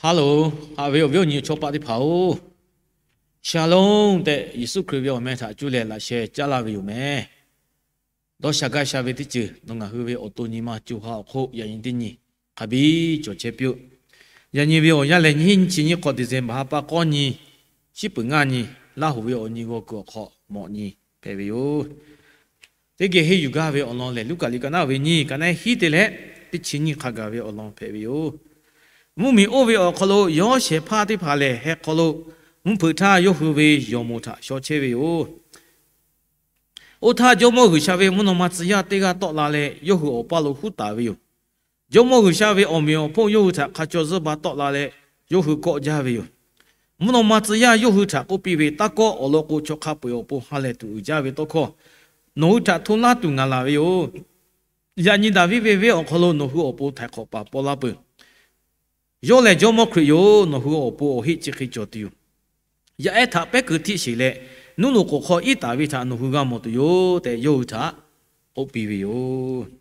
Hello, haꞈ ve awˬ viˉ awˬ nyi chaw paˆ teˇ hpaˍ-oˬ, Shalom tehꞈ Yeˍsuˆ Hkriꞈ ve awˬ meh htaꞈ cuˇ leh laꞈ sheh caˉ laˇ ve yoˬ meh. Dawˇ sha gaˇ sha ve teˇ ceuˬ nawˬ ngaˬ hui ve awˬ to nyi ma co ha awˬ hk'oˆ yaꞈ nyi teˇ nyi hk'a biˇ cawˬ chehˇ piˇ-oˆ. Yaꞈ nyi ve awˬ yanˇ lehˬ, nyiˇ hinˉ nyiˇ chi nyiˇ hk'awꞈ December ha pa k'awˇ nyi, shiˉ peuˍ ngaˇ nyi, Laˇ hoꞈ ve awˬ nyi g'aw kuiˬ awˬ hk'aw mawꞈ nyi hpehꞈ ve yoˬ. Teˇ geh henˇ yuˬ gaˇ ve awˬ lawn lehˬ, Luˉkaꞈ liꞈ ka naˉ ve nyiˇ, ka naˉ hiˉ te leh teˇ chi nyiˇ hk'a gaˬ ve awˬ lawn hpehꞈ ve yoˬ. Mvuhˇmiˬ oˇ ve awˬ hk'aw lo yawˇ shehˍ hpaˇ teˇ hpaˍ lehˬ, heh hk'aw lo mvuhˇ hpeuꞈ htaˇ yawˇ hui ve yawˬ moˍ htaꞈ shaw chehˇ ve yoˬ. Oˇ htaˇ, Jawˇmawˇ G'uiˬsha ve mvuhˇ naw ma tcuh yaˇ teˇ g'aˇ tawˆ la leh, yawˇ hui awˬ paˇ lo huˉ taˍ ve yoˬ. Jawˇmawˇ G'uiˬsha ve awˬ meꞈ awˬ hponˇ yawˇ hui htaꞈ hk'a caw zuhˇ ba tawˆ la leh, yawˇ hui kawˆ jaˇ ve yoˬ. Mvuhˇ naw ma tcuh yaˇ yawˇ hui htaꞈ k'oˆ piˇ ve, Taˇ kawˆ. Awˬ lawn k'o, chaw hk'a peu-eˬ awˬ pon ha lehˬ tuˬ uiˍ jaˇ ve tawˇ hkawˇ nawˬ hui htaꞈ hto laˇ tuˬ ngaˬ laˬ ve yoˬ. Yaꞈ nyi Daˍviˆ ve venˇ awˬ hk'aw lo nawˬ hui awˬ pon htaiˍ hk'awꞈ paˍ paw la peuˬ. Yawˇ lehˬ Jawˇmawˇ Hkriꞈ yoˬ. Nawˬ hui awˬ pon awˬ heˆ chi hk'e cawˬ tuˬ yoˬ. Yaˇ ehˉ htaꞈ pehˉ keu htiˆ sheˬ leh, nuˇ loꞈ k'oˍ hk'aw iˉ taˍ ve htaꞈ nawˬ hui g'a mawˬ tuˬ yoˬ tehꞈ, yawˇ hui htaꞈ k'oˆ piˇ ve yoˬ.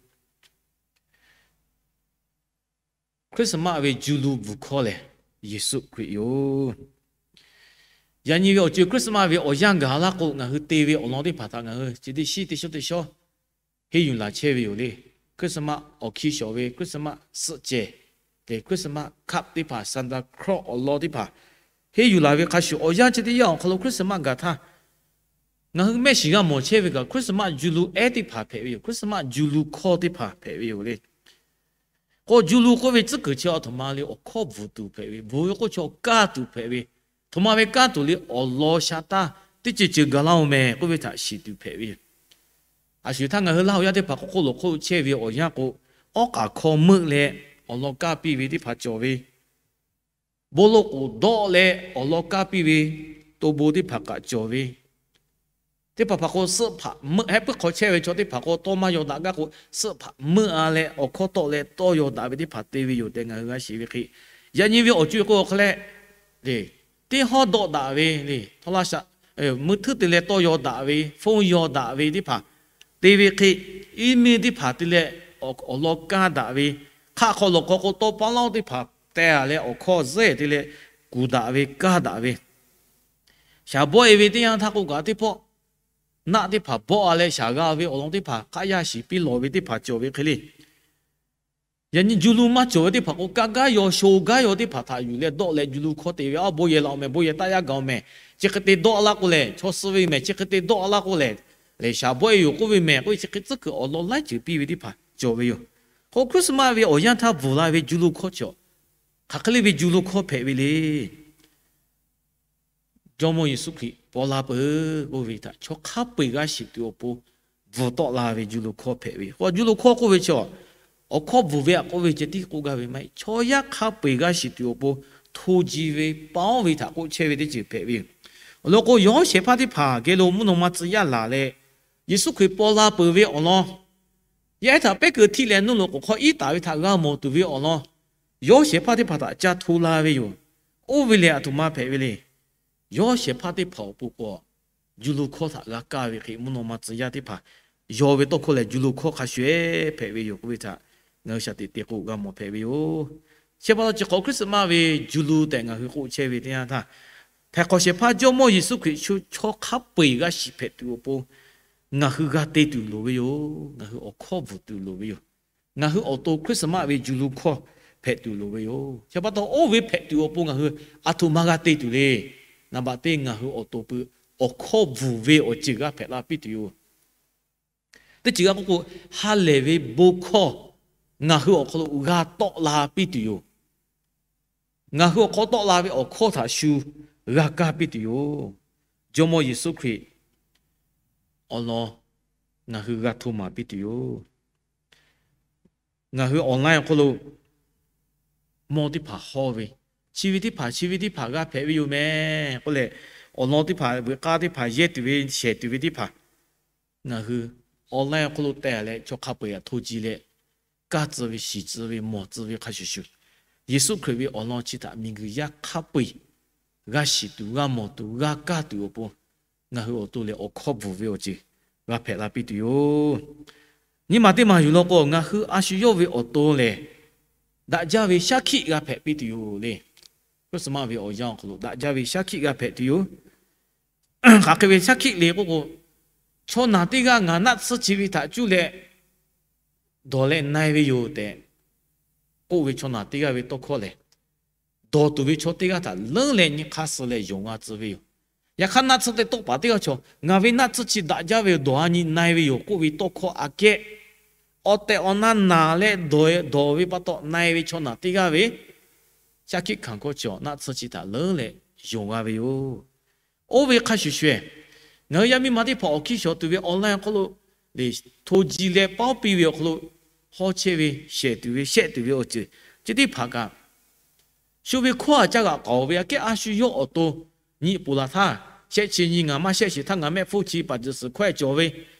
Christmas ve ju lu bvuhˬ hkawˇ lehˬ, Yeˍsuˆ Hkriꞈ yoˬ. Yaꞈ nyi ve awˬ co-e Christmas ve awˬ yanˇ gaˬ laˇ k'o, ngaˬ hui te ve awˬ lawn teˇ hpaˍ htaꞈ ngaˬ hui chi teˇ shiˉ teˇ shawˉ teˇ shawˉ henˇ yuˬ laˬ chehˇ ve yoˬ le. Christmas awˬ hkiˇ shawˍ ve Christmas suhˆ cehˬ leh Christmas card teˇ hpaˍ, Santa Claus awˬ lawn teˇ hpaˍ henˇ yuˬ laˬ ve hk'a shuˍ, awˬ yanˇ chi teˇ yanˇ awˬ hk'aw lo Christmas gaˬ htaˇ, ngaˬ hui mehˆ shiˍ g'a mawˬ chehˇ ve kaꞈ, Christmas ju lu ehˉ teˇ hpaˍ hpehꞈ ve yoˬ. Christmas ju lu hkawˇ teˇ hpaˍ hpehꞈ ve yoˬ le. K'o, ju lu k'oˆ ve tcuhˉ kuiˬ chi a htoꞈ ma le, awˬ hkawˇ bvuhˬ tuˬ hpehꞈ ve, bvuhˬ ve k'oˆ chi awˬ kaˇ tuˬ hpehꞈ ve, a htoꞈ ma ve kaˇ tuˬ le, awˬ lawn sha taˇ teˇ ceuˬ ceuˬ gaˬ laˇ-oˬ mehˍ k'oˆ ve htaꞈ shiˍ tuˬ hpehꞈ ve yoˬ. A shu htaˇ ngaˬ hui Laˇ hoꞈ yaˇ teˇ hpaˍ k'oˆ k'oˆ loꞈ hk'oˆ chehˇ ve awˬ yanˇ k'o, awˉ k'aꞈ hkawˇ meuˆ leh awˬ lawn kaˇ piˇ ve teˇ hpaˍ cawˬ ve, bon lo k'oˍ dawˆ leh awˬ lawn kaˇ piˇ ve to bon teˇ hpaˍ kaꞈ cawˬ ve, teˇ hpaˍ hpaˍ k'o, suhˆ hpaꞈ meuˆ hehˉ puiˉ hk'aw chehˇ ve chaw teˇ hpaˍ k'o, tawˇ maˇ yaw daꞈ gaˇ k'o, suhˆ hpaꞈ meuˆ-a leh awˬ hkawˇ tawˆ leh tawˇ yaw daꞈ ve teˇ hpaˍ te ve yoˬ tehꞈ ngaˬ hui g'a shiˍ ve hk'e, yaꞈ nyi ve awˬ co-e k'o hk'a leh, teˇ hawˉ dawˆ daꞈ ve le, htawˇ laˇ shaꞈ, meuˇ htuˉ te leh tawˇ yaw daꞈ ve, phone yaw daꞈ ve teˇ hpaˍ te ve hk'e, email teˇ hpaˍ te leh awˬ lawn kaˇ daꞈ ve, hk'aˆ hk'aw lawˬ hk'aw k'o tawˇ paˇ lawˉ teˇ hpaˍ teh-a leh awˬ hkawˇ zehˇ te leh kuˬ daꞈ ve, kaˇ daꞈ ve, shaˍ bawˆ-e ve teˇ yanˇ htaˇ k'o kaꞈ teˇ pawˆ naˆ teˇ hpaˍ bawˆ-a leh shaˍ g'a ve awˬ lawn teˇ hpaˍ hk'aˆ yaˇ shiˍ piˇ lawˬ ve teˇ hpaˍ cawˬ ve hk'e le. Yaꞈ nyi ju lu maˇ cawˬ ve teˇ hpaˍ k'o, kaˇ gaˇ yaw sho gaˇ yaw teˇ hpaˍ htaꞈ yuˬ leh dawˆ leh ju lu hkawˇ te ve, a bon yehˬ laꞈ-oˬ mehˍ, bon yehˬ taˆ yaˇ gaˬ-oˬ mehˍ, chi hk'e te dawˆ laˇ k'o lehˬ, chaw suh ve mehˍ, chi hk'e te dawˆ laˇ k'o lehˬ, lehˬ shaˍ bawˆ-e yoˬ k'oˆ ve mehˍ k'oˆ ve, chi hk'e tcuhˉ kuiˬ awˬ lawn laiˉ ceuˬ piˇ ve teˇ hpaˍ cawˬ ve yoˬ. K'o Christmas ve awˬ yanˇ htaˇ bvuhˬ la ve ju lu hkawˇ chi, hk'aˬ hk'e le ve ju lu hkawˇ hpehꞈ ve le. Jawˇmawˇ Yeˍsuˆ Hkriꞈ paw la peuˬ k'oˆ ve htaꞈ chaw hk'a peu-eˬ g'a shiˍ tuˬ awˬ pon bvuhˬ tawˆ la ve ju lu hkawˇ hpehꞈ ve yoˬ. K'o, ju lu hkawˇ k'oˆ ve chi, awˬ hkawˇ bvuhˬ ve htaꞈ k'oˆ ve ceh tiˉ k'oˆ gaˇ ve maˇ heˆ. Chaw yaˇ hk'a peu-eˬ g'a shiˍ tuˬ awˬ pon hto ji ve, paw ve htaꞈ k'oˆ chehˇ ve teˇ ceuˬ hpehꞈ ve yoˬ. Awˬ lawn k'o, yawˇ shehˍ hpaˇ teˇ hpaˍ geh lo mvuhˇ naw ma tcuh yaˇ laˬ leh, Yeˍsuˆ Hkriꞈ paw la peuˬ ve awˬ lawn, yaˇ ehˉ htaꞈ pehˉ keu htiˆ leh nuˇ loꞈ k'oˍ hk'aw iˉ taˍ ve htaꞈ g'a mawˬ tuˬ ve awˬ lawn, yawˇ shehˍ hpaˇ teˇ hpaˍ htaꞈ ca hto la ve yoˬ. Oˇ ve lehˬ, a htoꞈ ma hpehꞈ ve le. Yawˇ shehˍ hpaˇ teˇ hpaˍ awˬ pon k'o, ju lu hkawˇ htaꞈ g'a kaˇ ve hk'e, mvuhˇ naw ma tcuh yaˇ teˇ hpaˍ yaw ve tawˇ hkawˇ lehˬ, ju lu hkawˇ hk'a shuˍ-eˬ hpehꞈ ve yoˬ k'oˆ ve htaꞈ ngaˬ hui shaˍ teꞈ te k'o g'a mawˬ hpehꞈ ve yoˬ. Chi pa taw chi hk'awꞈ Christmas ve ju lu tehꞈ ngaˬ hui k'oˆ chehˇ ve teˇ yanˇ htaˇ, htaiˍ hk'awꞈ shehˍ hpaˇ Jawˇmawˇ Yeˍsuˆ Hkriꞈ shu chaw hk'a peu-eˬ g'a shiˍ hpehꞈ tuˬ awˬ pon ngaˬ hui g'a te tuˬ loˍ ve yoˬ. Ngaˬ hui awˬ hkawˇ bvuhˬ tuˬ loˍ ve yoˬ. Ngaˬ hui awˬ to Christmas ve ju lu hkawˇ hpehꞈ tuˬ loˍ ve yoˬ. Chi pa taw, oˇ ve hpehꞈ tuˬ awˬ pon ngaˬ hui a htoꞈ ma g'a te tuˬ le. Naˍ baꞈ teˇ, ngaˬ hui awˬ to pui awˬ hkawˇ bvuhˬ ve awˬ ceuˬ g'a hpehꞈ la piˇ tuˬ yoˬ. Teˇ ceuˬ g'a k'oˆ k'o, ha lehˬ ve bon hkawˇ ngaˬ hui awˬ hk'aw lo g'a tawˆ la piˇ tuˬ yoˬ. Ngaˬ hui awˬ hk'aw tawˆ la ve awˬ hkawˇ htaꞈ shu g'a kaˇ piˇ tuˬ yoˬ. Jawˇmawˇ Yeˍsuˆ Hkriꞈ awˬ lawn ngaˬ hui g'a hto maˍ piˇ tuˬ yoˬ. Ngaˬ hui online awˬ hk'aw lo mawˇ teˇ hpaˍ hawˇ ve, chi ve teˇ hpaˍ chi ve teˇ hpaˍ g'a hpehꞈ ve yoˬ mehˍ k'oˆ leh, awˬ lawn teˇ hpaˍ veuꞈ k'aˇ teˇ hpaˍ yehˇ tuˬ ve shehˍ tuˬ ve teˇ hpaˍ ngaˬ hui online awˬ hk'aw lo teh leh chaw hk'a peu-eˬ htaꞈ hto ji leh, kaˇ tcuh ve, shiˍ tcuh ve, mawˬ tcuh ve hk'a shuˍ shuˍ, Yeˍsuˆ Hkriꞈ ve awˬ lawn chi htaꞈ miˬguiˬ yaˇ hk'a peu-eˬ g'a shiˍ tuˬ, g'a mawˬ tuˬ, g'a kaˇ tuˬ awˬ pon ngaˬ hui awˬ to lehˬ awˬ hkawˇ bvuhˬ ve awˬ ceuˬ g'a hpehꞈ la piˇ tuˬ yoˬ. Nyi maˬ teˇ maˬ yuˬ law k'o, ngaˬ hui a shu yawˇ ve awˬ to lehˬ, daꞈ jaˇ ve shaˉ hkiˆ g'a hpehꞈ piˇ tuˬ yoˬ le. Christmas ve awˬ yanˇ awˬ hk'aw lo daꞈ jaˇ ve shaˉ hkiˆ g'a hpehꞈ tuˬ yoˬ. Hk'aˬ hk'e ve shaˉ hkiˆ le k'oˆ k'o, chaw naˬ teˇ g'aˇ ngaˬ naˆ tsuhˇ chi ve htaꞈ cuˇ leh dawˬ leh na-e ve yoˬ tehꞈ k'oˆ ve chaw naˬ teˇ g'aˇ ve tawˇ hkawˇ lehˬ, dawˬ tuˬ ve chaw teˇ g'aˇ htaꞈ leuˉ leh nyi hk'aˇ suh leh yonˍ g'a tcuh ve yoˬ. Yaꞈ hk'aˇ, naˆ tsuhˇ teˇ tawˆ paˍ teˇ g'aˇ chaw ngaˬ ve naˆ tsuhˇ chi daꞈ jaˇ ve yoˬ, dawˬ a nyi na-e ve yoˬ k'oˆ ve tawˇ hkawˇ aꞈ kehˉ, awˬ tehˬ awˬ na naˬ leh dawˬ, dawˬ ve pa taw na-e ve chaw naˬ teˇ g'aˇ ve shaˉ hkiˆ hkanˍ hkawˇ chi naˆ tsuhˇ chi htaꞈ leuˉ leh yonˍ g'a ve yoˬ. Oˇ ve hk'a shuˍ shuˍ, ngaˬ hui yaˇ miˇ ma teˇ hpaˍ awˬ hkiˇ shawˍ tuˬ ve online awˬ hk'aw lo le, hto ji leh paoˉ piˇ ve awˬ hk'aw lo hawˉ chehˇ ve, shehˍ tuˬ ve, shehˆ tuˬ ve awˬ ceuˬ chi teˇ hpaˍ kaꞈ, shu ve hkawˇ a caˇ g'aꞈ k'aoˍ ve aꞈ kehˉ a shu yawˇ awˬ to nyi poˬ laˬ htaˇ, shehˆ chi nyi ngaˬ maˇ shehˆ sheˍ htaˇ ngaˬ mehˆ hpfuhˇ chi paˍ tcuhˍ suhˍ hkawehˇ cawˬ ve,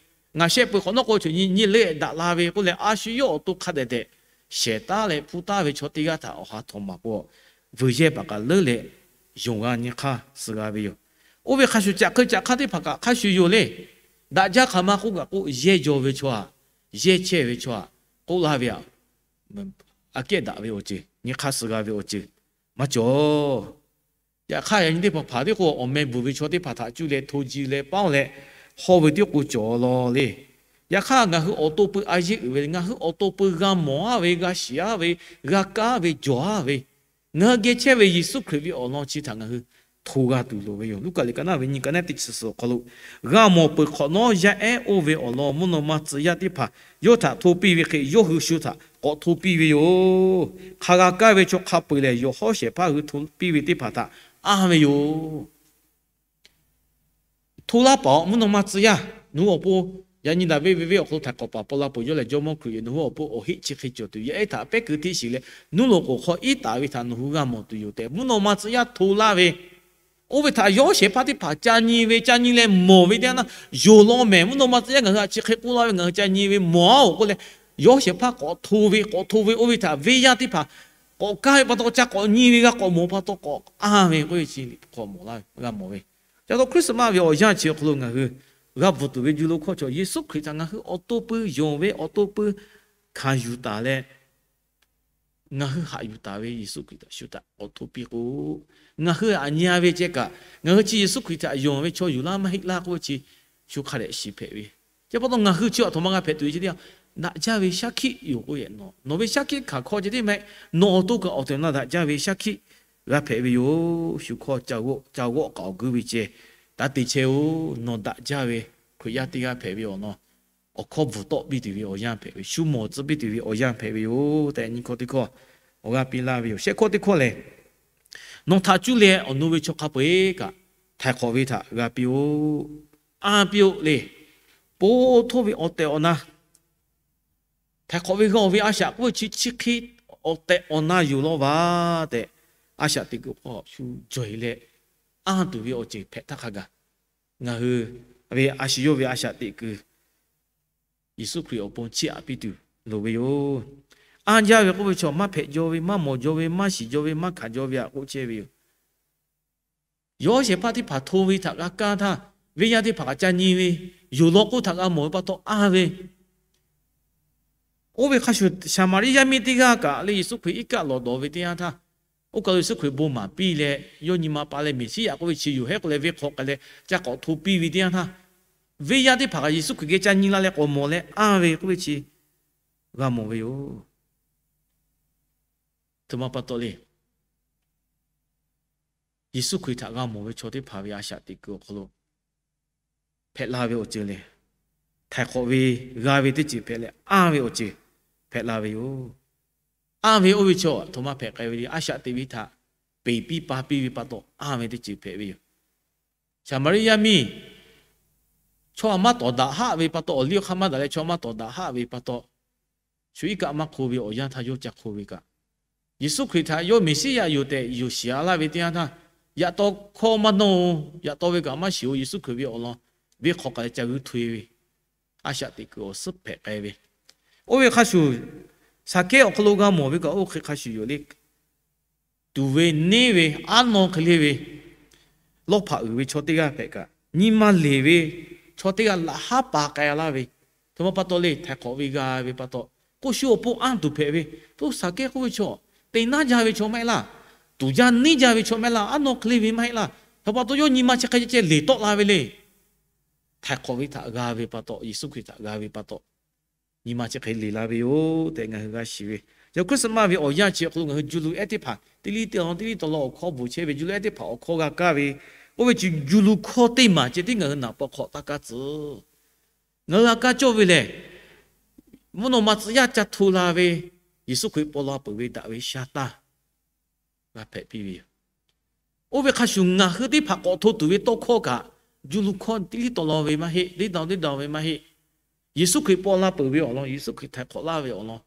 ngaˬ shehˆ peuˬ hk'awꞈ nawˉ k'o cawˬ nyi nyi leuˉ daꞈ la ve k'oˆ leh, a shu yawˇ awˬ to hk'a dehꞈ dehꞈ shehˍ taˉ leh hpu taˉ ve chaw teˇ g'aˇ htaꞈ awˬ ha htawnˍ maˍ k'o, vuiˬ yehˇ paˍ kaꞈ leuˉ leh yonˍ g'a nyi hk'aˇ suh g'a ve yoˬ. Oˇ ve hk'a shuˍ caꞈ hk'e caꞈ hk'aˇ teˇ hpaˍ kaꞈ hk'a shuˍ yoˬ le. Daꞈ jaˇ hk'aˬ ma k'oˆ kaꞈ k'oˆ, yehˇ jaw ve chaw aꞈ, yehˇ chehˇ ve chaw aꞈ k'oˆ laˇ ve aꞈ, aꞈ kehˉ daꞈ ve awˬ ceuˬ, nyi hk'aˇ suh g'a ve awˬ ceuˬ maˇ cawˬ. Yaꞈ hk'aˇ, yaꞈ nyi teˇ hpaˍ hpaˍ teˇ k'o awˬ meh bvuhˬ ve chaw teˇ hpaˍ htaꞈ cuˇ leh hto ji leh paoˉ leh hawˇ ve teˇ k'o cawˬ law le. Yaꞈ hk'aˇ, ngaˬ hui awˬ to peu a yeˇ uiˍ ve le. Ngaˬ hui awˬ to peu g'a mawˬ aˉ ve, g'a shiˍ aˉ ve, g'a kaˇ ve, jawˬ aˉ ve, ngaˬ hui geh chehˇ ve Yeˍsuˆ Hkriꞈ ve awˬ lawn chi htaꞈ ngaˬ hui hto g'a tuˬ loˍ ve yoˬ. Luˉkaꞈ liꞈ ka naˆ ve nyi ka naˆ teˇ chi suhˍ awˬ hk'aw lo, g'a mawˬ peuˬ hk'awꞈ nawˉ yaˇ ehˉ oˇ ve awˬ lawn mvuhˇ naw ma tcuh yaˇ teˇ hpaˍ yawˇ htaꞈ hto piˇ ve hk'e, yawˇ hui shu htaꞈ k'awꞈ hto piˇ ve yoˬ. Hk'a g'a kaˇ ve chaw hk'a peu-eˬ lehˬ, yawˬ hawˉ shehˍ hpaˇ hui hto piˇ ve teˇ hpaˍ htaꞈ anˇ ve yoˬ. Hto laˇ paˍ-oˬ, mvuhˇ naw ma tcuh yaˇ, nawˬ hui awˬ pon yaꞈ nyi daꞈ ve ve ve awˬ hk'aw lo htaiˍ hk'awꞈ paˍ paw la peuˬ yawˇ lehˬ Jawˇmawˇ Hkriꞈ yoˬ. Nawˬ hui awˬ pon awˬ heˆ chi hk'e cawˬ tuˬ yaˇ ehˉ htaꞈ pehˉ keu teˇ shiˍ leh, nuˇ loꞈ k'oˍ hk'aw iˉ taˍ ve htaꞈ nawˬ hui g'a mawˬ tuˬ yoˬ tehꞈ, mvuhˇ naw ma tcuh yaˇ hto laˇ ve, oˇ ve htaꞈ yawˇ shehˍ hpaˇ teˇ hpaˍ ca nyi ve, ca nyi leh mawˬ ve teˇ yanˇ, yawˬ law mehˍ. Mvuhˇ naw ma tzuhꞈ yaˇ ngaˬ hui htaꞈ chi hk'e k'oˆ laˇ ve, ngaˬ hui ca nyi ve mawˬ-aˬ-oˬ k'oˆ leh, yawˇ shehˍ hpaˇ k'awꞈ hto ve, k'awꞈ hto ve, oˇ ve htaꞈ venˇ yaˇ teˇ hpaˍ k'awꞈ kaˇ ve pa taw, ca k'awꞈ nyi ve, g'a k'awꞈ mawˬ pa taw k'awꞈ anˇ ve k'oˆ ve chi hk'awꞈ mawˬ laˇ ve, g'a mawˬ ve. Ca taw Christmas ve awˬ yanˇ chi awˬ hk'aw lo ngaˬ hui g'a bvuhˬ tuˬ ve juˇ lo hkawˇ chaw, Yeˍsuˆ Hkriꞈ htaꞈ ngaˬ hui awˬ to pui yonˍ ve, awˬ to pui hkanˍ yuˬ taˍ leh, ngaˬ hui haꞈ yuˬ taˍ ve Yeˍsuˆ Hkriꞈ htaꞈ shu htaꞈ k'awꞈ hto piˇ k'o, ngaˬ hui aꞈ nyi-a ve ceh kaꞈ, ngaˬ hui chi Yeˍsuˆ Hkriꞈ htaꞈ yonˍ ve chaw yuˬ laˇ maˇ heˆ laˇ k'oˆ ve chi shu hk'a dehꞈ shiˍ hpehꞈ ve. Chi pa taw ngaˬ hui chi aˬ htoꞈ ma g'a hpehꞈ tuˬ ve chi teˇ yanˇ, daꞈ jaˇ ve shaˉ hkiˆ yoˬ k'oˆ ve, nawˬ ve shaˉ hkiˆ hkanˍ hkawˇ ceh tiˉ maˇ heˆ, nawˬ awˬ to kaꞈ awˬ tehˬ awˬ na daꞈ jaˇ ve shaˉ hkiˆ g'a hpehꞈ ve yoˬ. Shu hkawˇ ca g'awˆ k'aoˍ guˇ ve ceh, taˇ te chehˇ-oˬ. Nawˬ daꞈ jaˇ ve Hkriꞈ yaˇ teˇ g'aˇ hpehꞈ ve awˬ lawn awˬ hkawˇ bvuhˬ tawˆ piˇ tuˬ ve awˬ yanˇ hpehꞈ ve, shu mawˬ tcuh piˇ tuˬ ve awˬ yanˇ hpehꞈ ve yoˬ tehꞈ, nyi hkawˇ teˇ hkawˇ awˬ g'aˇ piˇ laˇ ve yoˬ. Shehˆ hkawˇ teˇ hkawˇ lehˬ, nawˬ htaꞈ cuˇ leh awˬ nu ve chaw hk'a peu-eˬ kaꞈ htaiˍ hk'awꞈ ve htaꞈ g'a piˇ-oˆ. Anˇ piˇ-oˆ le. Pon htoˇ ve awˬ tehˬ awˬ na htaiˍ hk'awꞈ ve g'a-oˬ ve a shaꞈ k'oˆ ve chi chi hk'e awˬ tehˬ awˬ na yoˬ law vaˬ tehꞈ, a shaꞈ teꞈ kuiˬ hk'aw shu jawˬ-e leh anˇ tuˬ ve awˬ ceuˬ hpehꞈ htaˇ hk'a gaˬ, ngaˬ hui ve a shu yawˇ ve a shaꞈ teꞈ kuiˬ Yeˍsuˆ Hkriꞈ awˬ pon chiˇ aꞈ piˇ tuˬ loˍ ve yoˬ. Anˇ jaˇ ve k'oˆ ve chaw, maˇ hpehꞈ jaw ve, maˇ mawˬ jaw ve, maˇ shiˍ jaw ve, maˇ hkanˍ jaw ve htaꞈ k'oˆ chehˇ ve yoˬ. Yawˇ shehˍ hpaˇ teˇ hpaˍ hto ve htaꞈ g'a kaˇ htaˇ, venˇ yaˇ teˇ hpaˍ kaꞈ ca nyi ve, yoˬ law k'oˆ htaꞈ g'a mawˬ ve pa taw anˇ ve. Oˇ ve hk'a shuˍ, Saˍmaˍriˆ yaˇ miˇ teˇ g'aˇ kaꞈ leh Yeˍsuˆ Hkriꞈ iˉ kaˆ lawˬ dawˬ ve teˇ yanˇ htaˇ, oˇ kaˬ lo Yeˍsuˆ Hkriꞈ bon maˍ piˇ leh, yawˇ nyi ma pa leh Meˍsiˉyaꞈ k'oˆ ve chi yoˬ hehˉ k'oˆ leh venˇ hk'aw k'ai leh ca k'awꞈ hto piˇ ve teˇ yanˇ htaˇ, venˇ yaˇ teˇ hpaˍ kaꞈ Yeˍsuˆ Hkriꞈ geh ca nyi la leh k'awꞈ mawˬ leh anˇ ve k'oˆ ve chi g'a mawˬ ve yoˬ. Htoꞈ ma pa taw le. Yeˍsuˆ Hkriꞈ htaꞈ g'a mawˬ ve chaw teˇ hpaˍ ve a shaꞈ teꞈ kuiˬ awˬ hk'aw lo hpehꞈ la ve awˬ ceuˬ lehˬ, htaiˍ hk'awꞈ ve g'a ve teˇ ceuˬ hpehꞈ leh, anˇ ve awˬ ceuˬ hpehꞈ la ve yoˬ. Anˇ ve oˇ ve chaw aˬ htoꞈ ma hpehꞈ k'ai ve le. A shaꞈ teꞈ ve htaꞈ peˬ piˇ pa piˇ ve pa taw anˇ ve teˇ ceuˬ hpehꞈ ve yoˬ. Saˍmaˍriˆ yaˇ miˇ chaw aˬ maˇ tawˍ daꞈ haˆ ve pa taw, awˬ liˇ awˬ hk'aˇ maˇ daꞈ leh chaw maˇ tawˍ daꞈ haˆ ve pa taw, shu iˉ kaˆ maˇ hk'o ve awˬ yanˇ htaˇ yawˇ ca hk'o ve kaꞈ, Yeˍsuˆ Hkriꞈ htaꞈ yawˇ Meˍsiˉyaꞈ yoˬ tehꞈ yonˍ shiˍ a laˇ ve teˇ yanˇ htaˇ, yaꞈ taw hkawˇ maˇ nawˇ-oˬ, yaꞈ taw ve kaꞈ maˇ shiˍ-oˬ, Yeˍsuˆ Hkriꞈ ve awˬ lawn venˇ hk'aw k'ai leh ca g'uiˇ hto-e ve a shaꞈ teꞈ kuiˬ awˬ suhˉ hpehꞈ k'ai ve. Oˇ ve hk'a shuˍ, Saˍkehˇ awˬ hk'aw lo g'a mawˬ ve kaꞈ oˇ hk'e hk'a shuˍ yoˬ le. Tuˍ ve neˇ ve aˉ naw hk'e le ve, lawˇ hpaꞈ uiˍ ve chaw teˇ g'aˇ hpehꞈ kaꞈ, nyi ma leˬ ve chaw teˇ g'aˇ laꞈ haˉ pa k'ai laˇ ve, htoꞈ ma pa taw le, htaiˍ hk'awꞈ ve g'a ve pa taw, k'o shu awˬ pon anˇ tuˬ hpehꞈ ve. Toˇ Saˍkehˇ k'oˆ ve chaw, te naˉ jaˇ ve chaw maˇ heˆ laˇ. Tuˍ jaˇ neˇ jaˇ ve chaw mehˆ laˇ, aˉ nawˇ hk'e le ve maˇ heˆ laˇ. Hk'e pa taw yawˇ nyi ma chi hk'e ceh ceh leˬ tawˆ la ve le. Htaiˍ hk'awꞈ ve htaꞈ g'a ve pa taw, Yeˍsuˆ Hkriꞈ htaꞈ g'a ve pa taw, nyi ma chi hk'e leˬ la ve yoˬ tehꞈ ngaˬ hui g'a shiˍ ve. Yaꞈ Christmas ve awˬ yanˇ chi awˬ hk'aw lo ngaˬ hui juˇ lu ehˉ teˇ hpaˍ teˇ liˇ teˇ lawn teˇ liˇ taw law awˬ hkawˇ bvuhˬ chehˇ ve, juˇ lu ehˉ teˇ hpaˍ awˬ hkawˇ g'a kaˇ ve, oˇ ve chi juˇ lu hkawˇ teˇ maˬ ceh tiˉ ngaˬ hui naˍ paw hk'awꞈ taˇ kaˇ tcuh. Ngaˬ hui g'a kaˇ cawˇ ve lehˬ, mvuhˇ naw ma tcuh yaˇ ca hto la ve, Yeˍsuˆ Hkriꞈ paw la peuˬ ve daꞈ ve sha taˇ g'a hpehꞈ piˇ ve yoˬ. Oˇ ve hk'a shuˍ ngaˬ hui teˇ hpaˍ k'awꞈ hto tuˬ ve tawˇ hkawˇ kaꞈ, juˇ lu hkawˇ teˇ liˇ taw law ve maˇ heˆ, teˇ daw teˇ daw ve maˇ heˆ. Yeˍsuˆ Hkriꞈ paw la peuˬ ve awˬ lawn, Yeˍsuˆ Hkriꞈ htaiˍ hk'awꞈ laˇ ve awˬ lawn,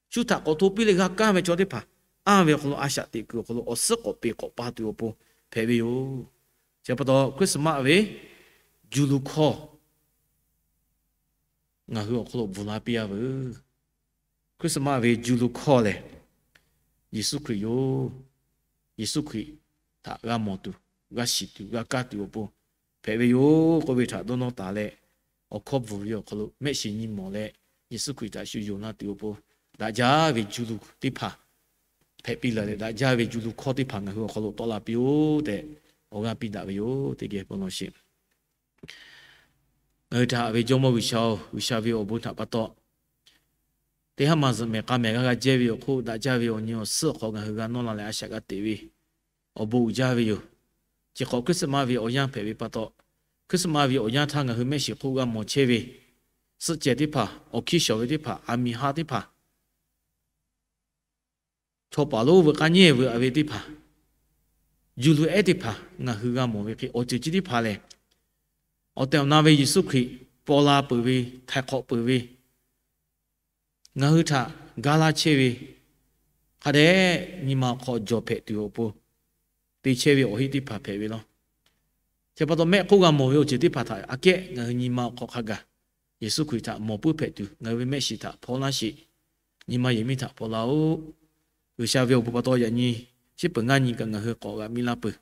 shu htaꞈ k'awꞈ hto piˇ leh g'a kaˇ ve chaw teˇ hpaˍ, anˇ ve awˬ hk'aw lo a shaꞈ teꞈ kuiˬ awˬ hk'aw lo awˬ suhˉ k'awꞈ peˍ k'awꞈ pa tuˬ awˬ pon hpehꞈ ve yoˬ. Chi pa taw Christmas ve juˇ lu hkawˇ ngaˬ hui awˬ hk'aw lo bvuhˬ la piˇ a veuˬ. Christmas ve juˇ lu hkawˇ lehˬ, Yeˍsuˆ Hkriꞈ yoˬ. Yeˍsuˆ Hkriꞈ htaꞈ g'a mawˬ tuˬ, g'a shiˍ tuˬ, g'a kaˇ tuˬ awˬ pon hpehꞈ ve yoˬ k'oˆ ve htaꞈ dawˇ nawˇ taˍ leh, awˬ hkawˇ bvuhˬ ve awˬ hk'aw lo mehˆ shiˍ nyi mawˬ leh, Yeˍsuˆ Hkriꞈ htaꞈ shu yonˍ la tuˬ awˬ pon, daꞈ jaˇ ve juˇ lu teˇ hpaˍ hpehꞈ piˇ laˬ leh, daꞈ jaˇ ve juˇ lu hkawˇ teˇ hpaˍ ngaˬ hui awˬ hk'aw lo tawˆ la piˇ-oˆ tehꞈ awˬ g'aˇ piˇ daꞈ ve yoˬ. Teˇ geh bon lawˬ sheˍ. Ngaˬ hui htaꞈ haꞈ ve Jawˇmawˇ G'uiˬsha-oˬ, G'uiˬsha ve awˬ bon htaꞈ pa taw, teˇ haˉ ma zuhꞈ mehˍ k'a mehˍ g'a g'a jehˇ ve awˬ hk'oˆ, daꞈ jaˇ ve awˬ nyi awˬ suhˉ awˬ hk'aw ngaˬ hui g'a nawˇ la leh a shaꞈ g'a teꞈ ve awˬ bon uiˍ jaˇ ve yoˬ. Chi hk'awꞈ Christmas ve awˬ yanˇ hpehꞈ ve pa taw, Christmas ve awˬ yanˇ htaˇ ngaˬ hui mehˆ shiˍ hk'oˆ g'a mawˬ chehˇ ve suhˆ cehˬ teˇ hpaˍ, awˬ hkiˇ shawˍ ve teˇ hpaˍ, aˬ miˍ ha teˇ hpaˍ, chaw paˍ lonˉ veuꞈ k'aˇ nyi veuꞈ a ve teˇ hpaˍ, juˇ lu ehˉ teˇ hpaˍ ngaˬ hui g'a mawˬ ve hk'e, awˬ ceuˬ chi teˇ hpaˍ lehˬ, awˬ tehˬ awˬ na ve Yeˍsuˆ Hkriꞈ paw la peuˬ ve, htaiˍ hk'awꞈ peuˬ ve, ngaˬ hui htaꞈ ga laˇ chehˇ ve, hk'a dehꞈ nyi ma awˬ hk'aw jawˬ hpehꞈ tuˬ awˬ pon te chehˇ ve awˬ heˆ teˇ hpaˍ hpehꞈ ve law. Chi pa taw mehˆ hk'oˆ g'a mawˬ ve awˬ ceuˬ teˇ hpaˍ htaꞈ aꞈ kehˉ ngaˬ hui nyi ma awˬ hk'aw hk'a gaˬ Yeˍsuˆ Hkriꞈ htaꞈ mawˬ puiˉ hpehꞈ tuˬ, ngaˬ hui ve mehˆ shiˍ htaꞈ hpaw laˇ sheˍ. Nyi ma yehˬ miˉ htaꞈ hpaw laˇ-oˆ. G'uiˬsha ve awˬ bon pa taw yaꞈ nyi shiˉ peuˬ ngaˇ nyi kaꞈ ngaˬ hui k'awꞈ g'a miˇ laˇ peuˬ.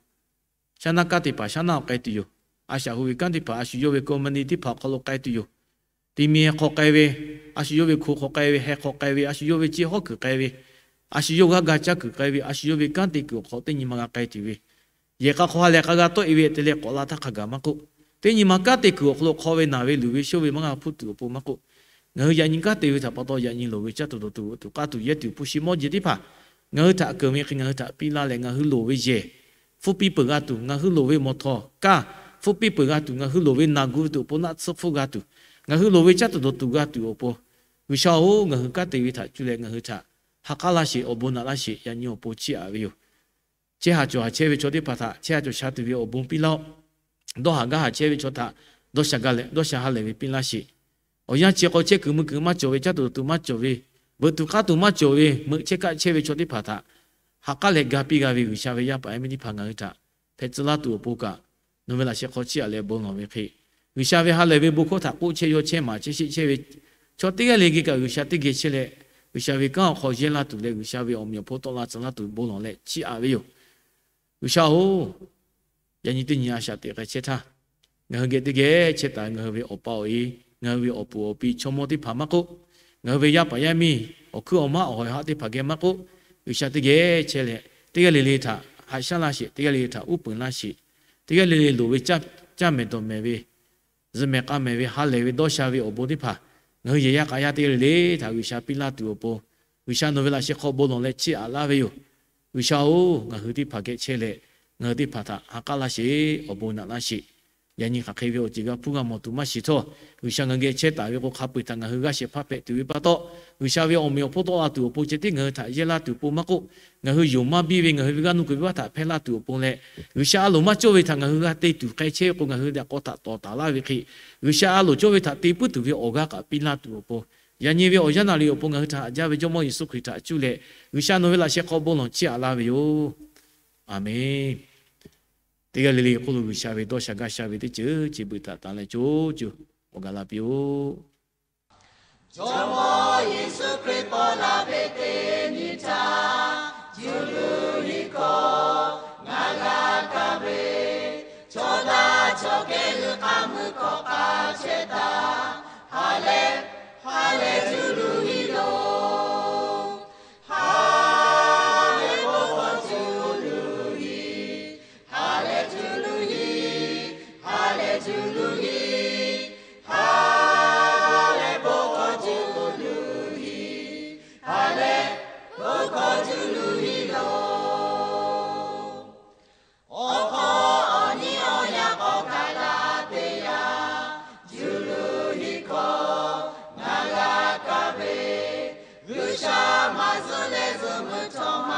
Shaˉ naˆ kanˉ teˇ hpaˍ shaˉ naˆ awˬ k'ai tuˬ yoˬ. A shaꞈ hu ve kanˉ teˇ hpaˍ, a shu yawˇ ve company teˇ hpaˍ awˬ hk'aw lo k'ai tuˬ yoˬ. Ti mi heh hk'aw k'ai ve, a shu yawˇ ve hko hk'aw k'ai ve, heh hk'aw k'ai ve, a shu yawˇ ve ceˇ hawˉ kuiˬ k'ai ve, a shu yawˇ g'aˇ ga caˇ kuiˬ k'ai ve, a shu yawˇ ve kanˉ te kuiˬ awˬ hk'aw teˇ nyi ma g'a k'ai tuˬ ve, yehˬ k'a hk'aw ha lehˬ k'a g'a tawˆ e ve te leh k'awꞈ la htaˇ hk'a gaˬ maˇ k'oˆ, teˇ nyi ma kanˉ te kuiˬ awˬ hk'aw lo hk'aw ve naˬ ve luˬ ve shonˇ ve maˇ g'a hpuˇ tuˬ awˬ pon maˇ k'oˆ, ngaˬ hui yaꞈ nyi kanˉ te ve htaꞈ pa taw yaꞈ nyi loˍ ve caˇ tuˬ dawˬ tuˬ tuˬ k'aˇ tuˬ yehˇ tuˬ hpu shi mawˇ jeh teˇ hpaˍ ngaˬ hui htaꞈ keunˍ ve hk'e ngaˬ hui htaꞈ piˇ laˇ leh, ngaˬ hui loˍ ve yehˬ hpfuhˇ piˇ peuˬ g'a tuˬ, ngaˬ hui loˍ ve mawˬ htawˍ kaˇ hpfuhˇ piˇ peuˬ g'a tuˬ, ngaˬ hui loˍ ve naˬ gu ve tuˬ awˬ pon naˆ tsuhˇ hpfuhˇ g'a tuˬ, ngaˬ hui loˍ ve caˇ tuˬ dawˬ tuˬ g'a tuˬ awˬ pon, G'uiˬsha-oˬ, ngaˬ hui kanˉ te ve htaꞈ cuˇ leh ngaˬ hui htaꞈ ha k'aˉ laˇ sheˍ. Awˬ bon naꞈ laˇ sheˍ. Yaꞈ nyi awˬ pon chiˇ aꞈ ve yoˬ. Chehˇ haˍ cawˬ haˍ chehˇ ve chaw teˇ hpaˍ htaꞈ chehˇ haˍ cawˬ sha tuˬ ve awˬ bon piˇ laˇ-oˆ. Dawˇ haˍ gaˇ haˍ chehˇ ve chaw htaꞈ dawˇ sha gaˇ leh dawˇ sha ha lehˬ ve piˇ laˇ sheˍ. Awˬ yanˇ chi hk'aw chehˇ kuiˬ mui kuiˬ maˇ cawˬ ve, caˇ tuˬ dawˬ tuˬ maˇ cawˬ ve, veuꞈ tuˬ k'aˇ tuˬ maˇ cawˬ ve, meuꞈ chehˇ kaˆ chehˇ ve chaw teˇ hpaˍ htaꞈ ha k'aˉ leh ga piˇ g'a ve G'uiˬsha ve yaˇ paˍ yaˇ miˇ teˇ hpaˍ ngaˬ hui htaꞈ hpehꞈ tcuh laˇ tuˬ awˬ pon kaꞈ, nawˬ ve laꞈ sheh hk'aw chiˇ aꞈ leh bon lawˬ ve hk'e, G'uiˬsha ve ha lehˬ ve bon hkawˇ htaꞈ k'oˆ chehˇ yaw chehˇ maˍ chehˇ sheˆ chehˇ ve chaw teˇ g'aˇ le geh kaꞈ G'uiˬsha teˇ geh chehˇ leh, G'uiˬsha ve kanˉ awˬ hk'aw yehˇ laˇ tuˬ leh G'uiˬsha ve awˬ meꞈ awˬ hponˇ tawˆ la tcuh laˇ tuˬ bon lawˬ leh chiˇ aꞈ ve yoˬ. G'uiˬsha-oˬ, yaꞈ nyi teˇ nyi a shaꞈ teꞈ k'ai chehˇ htaˇ, ngaˬ hui geh teˇ geh chehˇ taˍ ngaˬ hui ve awˬ pa awˬ e, ngaˬ hui ve awˬ puˍ awˬ pi chaw mawˇ teˇ hpaˍ maˇ k'oˆ, ngaˬ hui ve yaˇ paˍ yaˇ miˇ awˬ hkuiˉ awˬ maˉ awˬ haw haˉ teˇ hpaˍ geh maˇ k'oˆ, G'uiˬsha teˇ geh chehˇ leh, teˇ g'aˇ le le htaꞈ haꞈ shaˉ laˇ sheˍ, teˇ g'aˇ le le htaꞈ uˉ peunˍ laˇ sheˍ, teˇ g'aˇ le le loˍ ve caˇ mehˍ dawˬ mehˍ ve, zuhꞈ mehˍ k'a mehˍ ve, ha lehˬ ve dawˇ sha ve awˬ bon teˇ hpaˍ, ngaˬ hui yehˬ yaˇ k'a yaˇ teˇ g'aˇ le le htaꞈ G'uiˬsha piˇ laˇ tuˬ awˬ pon, G'uiˬsha nawˬ ve laꞈ sheh hk'aw bon lawˬ leh chiˇ aꞈ laˇ ve yoˬ. G'uiˬsha-oˬ, ngaˬ hui teˇ hpaˍ geh chehˇ leh, ngaˬ hui teˇ hpaˍ htaꞈ ha k'aˉ laˇ sheˍ, awˬ bon naꞈ laˇ sheˍ. Yaꞈ nyi hk'aˬ hk'e ve awˬ ceuˬ g'a hpuˇ g'a mawˬ tuˬ maˇ shiˍ htawˇ, G'uiˬsha ngaˬ geh chehˇ taˍ ve k'o, hk'a peu-eˬ htaꞈ ngaˬ hui g'a shehˍ hpaˇ hpehꞈ tuˬ ve pa taw, G'uiˬsha ve awˬ meꞈ awˬ hponˇ tawˆ la tuˬ awˬ pon ceh tiˉ ngaˬ hui htaꞈ yehˇ laˇ tuˬ awˬ pon maˇ k'oˆ, ngaˬ hui yonˍ maˇ biˇ ve ngaˬ hui ve g'aˇ nuˇ kuiˬ ve vaˇ htaꞈ hpehˇ laˇ tuˬ awˬ pon leh, G'uiˬsha a loˍ maˇ cawˇ ve htaꞈ ngaˬ hui g'a te tuˬ k'ai chehˇ ve k'o, ngaˬ hui daꞈ k'aw htaꞈ tawˍ taˍ laˇ ve hk'e, G'uiˬsha a loˍ cawˇ ve htaꞈ te puiˉ tuˬ ve awˬ g'aˇ kaꞈ piˇ laˇ tuˬ awˬ pon, yaꞈ nyi ve awˬ yanˇ naˍ riˍ awˬ pon ngaˬ hui htaꞈ haꞈ jaˇ ve Jawˇmawˇ Yeˍsuˆ Hkriꞈ htaꞈ cuˇ leh, G'uiˬsha nawˬ ve laꞈ sheh hk'aw bon lawˬ chiˇ aꞈ laˇ ve yoˬ. Aˬmenˍ. Teˇ g'aˇ le le hk'oˆ lo G'uiˬsha ve dawˇ sha gaˇ sha ve teˇ ceuˬ chi beuꞈ htaꞈ tanˍ leh co co awˬ gaˬ la piˇ-oˆ. Jawˇmawˇ Yeˍsuˆ Hkriꞈ paw la ve teˇ nyi htaˇ, juˇ lu hiˆ hkawˇ ngaˬ g'a kaˇ ve, chaw daꞈ chaw kehˬ hui k'a mui hkawˇ k'a chehˇ taˍ. Ha lehˬ, ha lehˬ juˇ lu hiˆ lo, ha lehˬ k'o k'o juˇ lu maˇ zuhˆ leh zuhˆ meuˇ cawˬ